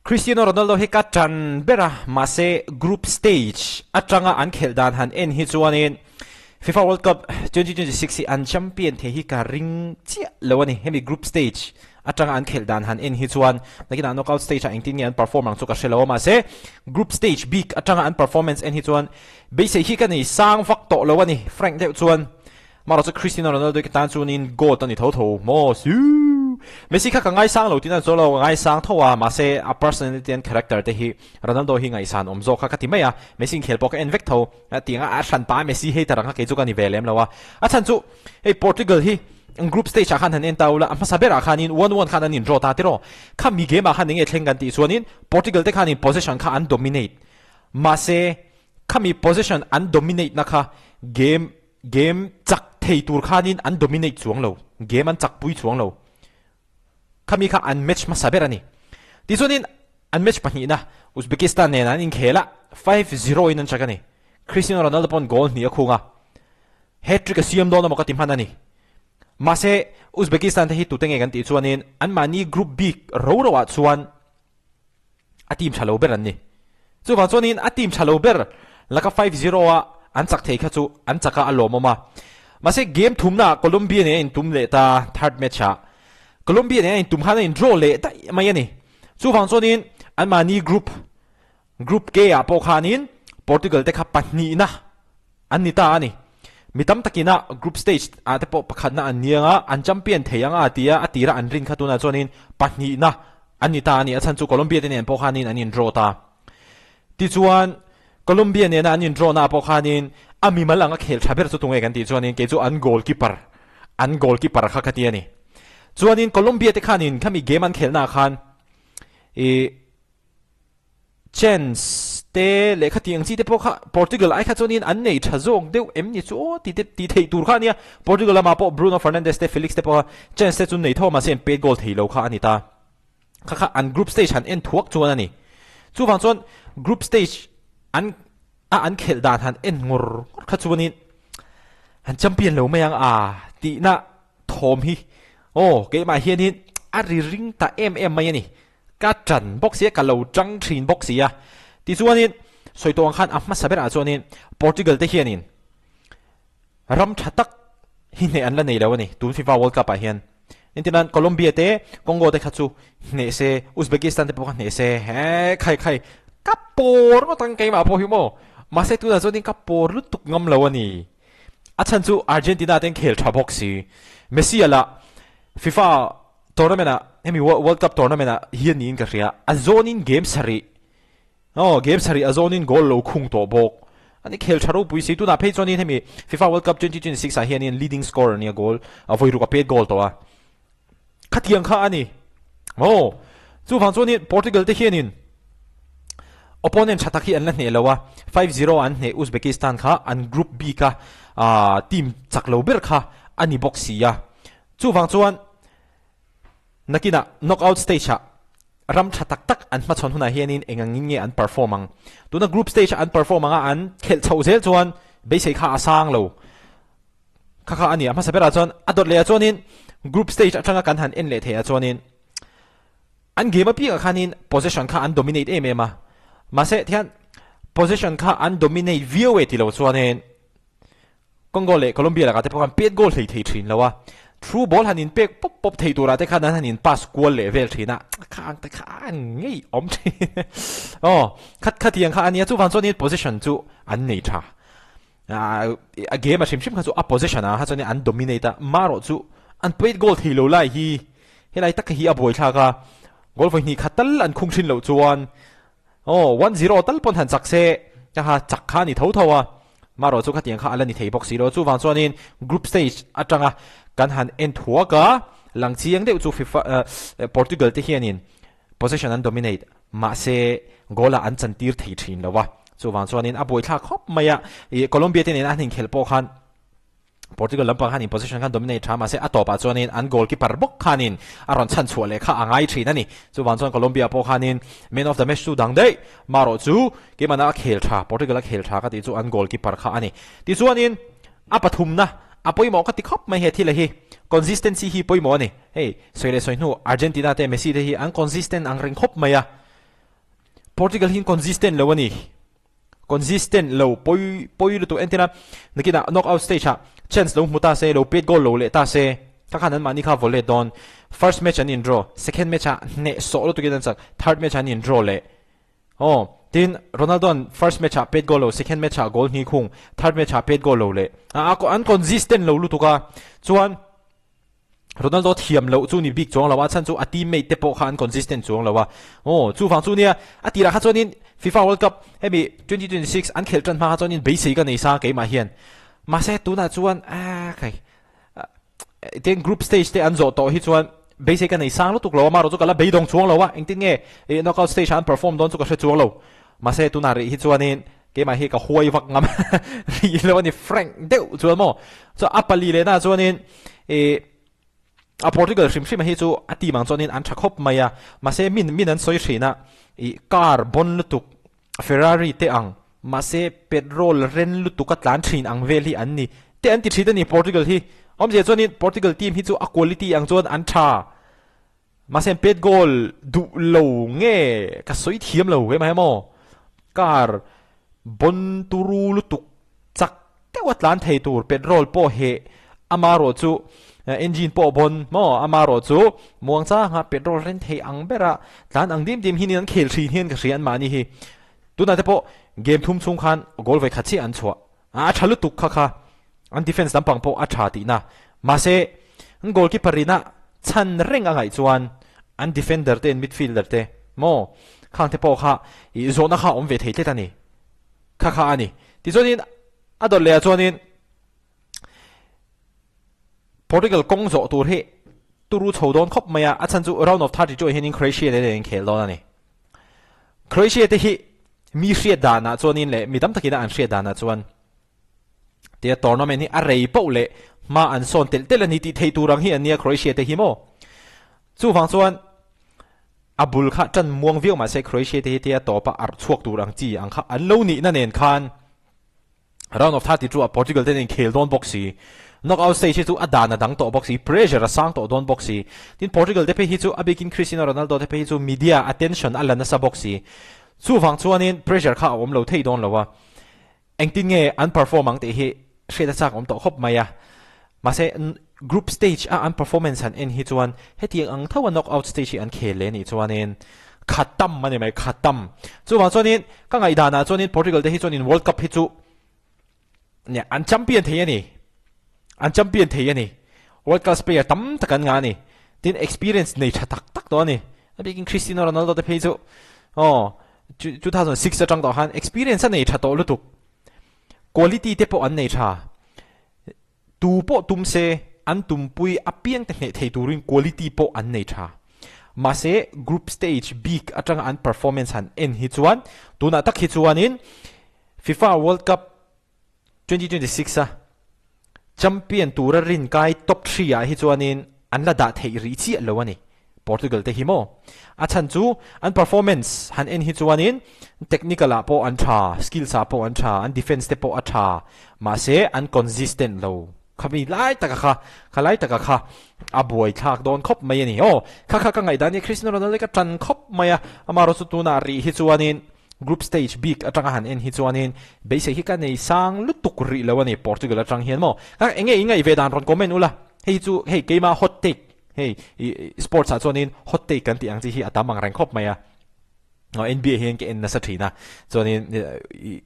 Cristiano Ronaldo hi ka ṭan ber a, mahse group stage aṭanga an khelh dan han en hi chuanin FIFA World Cup 2026 hi an champion thei hi ka ring chiah lo a ni. Hemi group stage aṭanga an khelh dan han en hi chuan nakinah knockout stage ah engtin nge an perform ang chu ka hre lo a, mahse group stage bik aṭanga an performance en hi chuan beisei hi ka nei sang vak tawh lo a ni. Frank deuh chuan Marawh chu Cristiano Ronaldo ka tan chuanin GOAT a ni tho tho maw? Siuu! Messi kha ka ngaisang lo tiin a chuan lo, ka ngaisang tho a, mahse a personality and character te hi Ronaldo hi ngaihsan awm zawk kha ka ti mai a, Messi inkhel pawh ka en vek tho, tiang a hran pah a Messi hater ang kha kei chu ka ni ve lem lo a, a chhan chu hei Portugal hi group stage ah khan han en ta ula, a hmasa berah khanin one one khan an in draw ta tiraw, kha mi game ah khan enge thleng kan tih chuanin Portugal te khanin possession kha an dominate, mahse khami possession an dominate na kha game Game chak thei tur khanin an dominate chuang lo, game an chak pui chuang lo. Khami kha an match hmasa ber a ni. Tichuanin an match pahnihna Uzbekistan nen an inkhel a, 5-0 in an chak a ni. Cristiano Ronaldo pawn goal hnih a khung a, hat-trick a siam dawn emaw ka ti hman a ni. Mahse Uzbekistan te hi tute nge kan tih chuanin anmahni group bik ro ro ah chuan a team tha lo ber an ni. Chuvang chuanin a team tha lo ber laka 5-0 a an chak thei kha chu an chak a a lawmawm a. Mahse game thumnaah Colombia nen a intum leh ta third match ah. Colombia nen a intum khan a in draw leh daih mai a ni. Chuvang chuanin anmahni group group K ah pawh khanin Portugal te kha pahnihna an ni ta a ni. Mi tam takin a group stage ah te pawh pakhatna an ni anga an champion thei anga tia a tira an rin kha tunah chuanin pahnihna an ni ta a ni. A chhan chu Colombia te nen pawh khanin an in draw ta. Tichuan Colombia nena an in draw na ah pawh khanin a mimal anga khel tha ber chu tunge kan tih chuanin kei chu an goalkeeper an goalkeeper kha ka ti a ni. Chuanin Colombia te khanin khami game an khelhna ah khan ih Chance te lehkha tih ang chi te pawh kha Portugal ai kha chuanin an nei tha zawk deuh em ni chu aw ti te tih theih tur kha a nia. Portugal lamah pawh Bruno Fernandes te Felix te pawh kha chance te chu nei tho mahse an pet goal thei lo kha a ni ta. Kha kha an group stage han en thuak chuan a ni. Chuvang chuan group stage an a an khelh dan han en ngawr ngawr kha chuanin an champion lo mai ang a tihna thawm hi aw keimah hianin a ri ring ta em em mai a ni. Ka ṭan bawk si a, ka lo ṭang ṭhin bawk si a. Tichuanin, sawi tawh ang khan a hmasa berah chuanin Portugal te hianin ram ṭha tak hi hneh an la nei lo a ni tun FIFA World Cup ah hian. Engtinan Colombia te, Congo te kha chu hneh se, Uzbekistan te pawh kha hneh se, he khai khai ka pawr ngawt ang keimah pawh hi maw. Mahse tunah chuanin ka pawr lutuk ngam lo a ni. A chhan chu Argentina te an khel ṭha bawk si. Messi a lah FIFA Tournament ah hemi World Cup tournament ah hian niin ka hria a zawn in game sarih aw game sarih a zawn in goal lo khung tawh bawk ani khel tha ropui si tunah phei chuan in hemi FIFA World Cup 2026 ah hian in leading scorer ania goal a vawi ruk a pet goal tawh a khatiang kha ani aw chuvang chuan in Portugal te hian in opponent tha tak hi an la hneh lo a 5-0 an hneh Uzbekistan kha an group B kha team chak lo ber kha ani bawk si a. Chuvang chuan nakinah knockout stage ah ram tha tak tak an hmachhawn hunah hianin eng angin nge an perform ang? Tuna group stage ah an perform anga an khelh chhoh zel chuan beisei kha a sang lo kha kha a ni a. Hmasa berah chuan a dawt lehah chuanin group stage atanga kan han en leh theih ah chuanin an game apiangah khanin possession kha an dominate em em a. Mahse tihian possession kha an dominate viau e tilo chuanin Congo leh Colombia lakah te pawh khan pet goal hlei thei thin lo a, through ball han inpek pawp pawp thei turah te khan an han in pass kual leh vel thin a, khang te kha an ngei awm thin aw khat khatiang kha a nia chuvang chuanin position chu an nei tha a game a hrim hrim kha chu a position ah kha chuanin an dominate a marawh chu an pet goal thei lo lai hi helai tak hi a buaithlak a goal vawi hnih khat tal an khung thin loh chuan Aw, 1-0 tal pawn han chak se, ka ha chak kha a ni tho tho a, marawh chu khatiang kha a la ni thei bawk si lo. Chuvang chuanin group stage atanga kan han en thuak a, lang chiang deuh chu FIFA Portugal te hianin possession an dominate, mahse goal ah an chantir thei thin lo a. Chuvang chuanin a buaithlak khawp mai a, ih Colombia te nena an inkhelh pawh khan Portugal lampang khan in possession khan dominate tha mahse a tawpah chuanin an goalkeeper bawk khanin a rawn chhan chhuah leh kha a ngai thin a ni. Chuvang chuan Colombia pawh khanin man of the match chu dang daih marawh chu keimahna a khel tha, Portugal a khel tha ka tih chu an goalkeeper kha a ni. Tichuanin a pathumna a pawimawh ka ti khawp mai he thil a hi. Consistency hi pawimawh a ni. Hei sawi leh sawi hnu Argentina te Messi te hi an consistent ang reng khawp mai a. Portugal hi an consistent lo a ni. Consistent lo pawi pawi lutuk entir a, nakinah knockout stage ah chance lo hmu ta se, lo pet goal lo leh ta se, kha khan anmahni kha vaw let dawn. First match an in draw, second match ah hneh sawh lutukin an chak, third match ah an in draw leh. Aw, tin Ronaldo an first match ah pet goal lo, second match ah goal hnih khung, third match ah pet goal lo leh. An consistent lo lutuk a, chuan Ronaldo thiam loh chu ni bik chuang lo a, chhan chu a teammate te pawh kha an consistent chuang lo a. Aw, chuvang chu nia, a tirah kha chuanin FIFA World Cup hemi 2026 an khelh tan hma kha chuanin beisei ka nei sa keimah hian. Mahse tunah chuan ah kai tin group stage te an zawh tawh hi chuan beisei ka nei sang lutuk lo a, amaherawh chu ka la beidawng chuang lo a, engtin nge knockout stage ah an perform dawn chu ka hre chuang lo. Mahse tunah rih hi chuanin keimah hi ka huai vak ngam rih lo a ni frank deuh chuan maw. Chuan a pali lehna chuanin ih a Portugal hrim hrim hi chu a team ang chuanin an tha khawp mai a, mahse min min an sawi thin a, ih car bon lutuk Ferrari te ang mahse petrol ren lutuk a tlan thin ang vel hi an ni te an ti thin a ni Portugal hi. Awmzia chuanin Portugal team hi chu a quality ang chuan an tha. Mahse pet goal duh lo nge ka sawi thiam lo he mahemaw car bon turu lutuk chak deuh a tlan thei tur petrol pawh heh amarawh chu engine pawh bon maw amarawh chu muang changa petrol ren thei ang bera tlan ang dim dim hian an khel thin hian ka hria an mahni hi tunah te pawh game thum chhung khan goal vawikhat chiah an chhuah A tha lutuk kha kha an defence lampang pawh a tha tihna. Mahse, an goalkeeper ina chhan reng a ngaih chuan an defender te, an midfielder te maw khang te pawh kha ih zawhna kha a awm ve thei tlet a ni. Kha kha a ni. Tichuanin a dawt leh ah chuanin Portugal kawng zawh tur hi turu chho dawn khawp mai a, a chhan chu round of 32 ah hianin Croatia te nen inkhel dawn a ni. Croatia te hi Mi hriat danah chuanin leh mi tam takina an hriat danah chuan tia tournament hi a rei poh leh hma an sawn telh telh a ni tih theih tur ang hi an nia Croatia te hi maw. Chuvang chuan a bul kha tan muang viau mahse Croatia te hi tia tawpa arh chhuak tur ang chi ang kha an lo nihna nen khan Round of 32 ah Portugal ten inkhel dawn bawk si. Knockout stage hi chu a dan a dang tawh bawk si, pressure a sang tawh dawn bawk si. Tin Portugal te phei hi chu a bikin Cristiano Ronaldo te phei hi chu media attention a la nasa bawk si. Chuvang chuanin pressure kha a awm lo thei dawn lo a. Engtin nge an perform ang tih hi hriat a chak awm tawh khawp mai a. Mahse group stage a an performance han en hi chuan hetiang ang tho a knockout stage hi an khel leh anih chuanin khatam a ni mai, khatam. Chuvang chuanin ka ngaihdanah chuanin Portugal te hi chuanin World Cup hi chu nia an champion thei a ni, an champion thei a ni. World class player tam tak an ngah a ni. Tin experience nei tha tak tak tawh a ni. A bikin Cristiano Ronaldo te phei chu aw 2006 atang tawh khan experience a nei tha tawh lutuk. Quality te pawh an nei tha. Tu pawh tum se, an tumpui apiang te hneh thei turin quality pawh an nei tha. Mahse, group stage bik atanga an performance han en hi chuan tunah tak hi chuanin FIFA World Cup 2026 a champion tura rinkai top three ah hi chuanin an la dah theih rih chiah lo a ni. Portugal te hi maw? A chhan chu an performance han en hi chuanin technical ah pawh an tha, skills ah pawh an tha, an defence te pawh a tha, mahse an consistent lo. Khami lai taka kha, kha lai taka kha a buai thlak dawn khawp mai a ni. Aw, kha kha ka ngaihdan hi Cristiano Ronaldo hi ka tan khawp mai a, amaherawhchu tunah rih hi chuanin group stage bik atanga han en hi chuanin beisei hi ka nei sang lutuk rih lo a ni Portugal atang hian maw. Kha enge i ngaih ve dan rawn comment ula, hei chu hei keima hot take. Hei i sports ah chuanin hot take kan tih ang chi hi a tam ang reng khawp mai a. NBA hian ka en nasa thin a. Chuanin i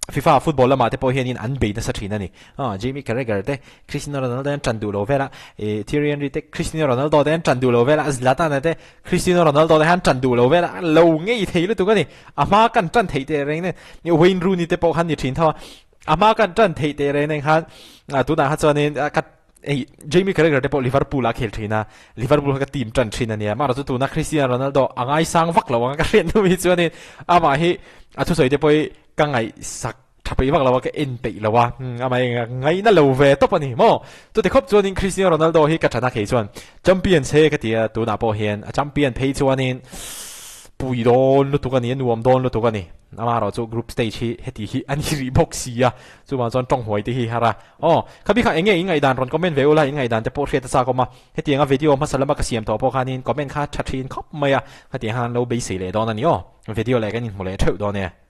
FIFA football lamah te pawh hianin an bei nasa thin a ni. Jamie Carragher te Cristiano Ronaldo an tan duh lo vel a. Thierry Henry te Cristiano Ronaldo te an tan duh lo vel a. Zlatan te Cristiano Ronaldo te han tan duh lo vel a. Lo ngei thei lutuk a ni. A hma kan tan theih teh reng nen Wayne Rooney te pawh khan ni thin tho a. A hma kan tan theih teh reng nen khan tunah kha chuanin ka Hei Jamie Carragher te pawh Liverpool a khel thin a, Liverpool kha ka team tan thin a nia. Mahrawh chu tuna Cristiano Ronaldo a ngaisang vak lo ang ka hriat hnu hi chuanin amah hi a thusawi te pawh hi ka ngaihsak tha peih vak lo a, ka en peih lo a, amah hi ngaihna lo ve tawp a ni maw. Chuti khawp chuanin Cristiano Ronaldo hi ka than a khei chuan champion che ka ti a, tunah pawh hian a champion phei chuanin pui dawn lutuk a ni, a nuam dawn lutuk a ni. Amaherawh chu group stage hi heti hi a ni rih bawk si a, chuvang chuan tawng huai te hi har a. Aw, kha bikah eng nge in ngaihdan rawn comment ve ula, in ngaihdan te pawh hriat a chak awm a, hetianga video hmasa lama ka siam tawh pawh khanin comment kha tha thin khawp mai a, khatiang khan lo beisei leh dawn a ni aw. Video leh kan inhmu leh theuh dawn e.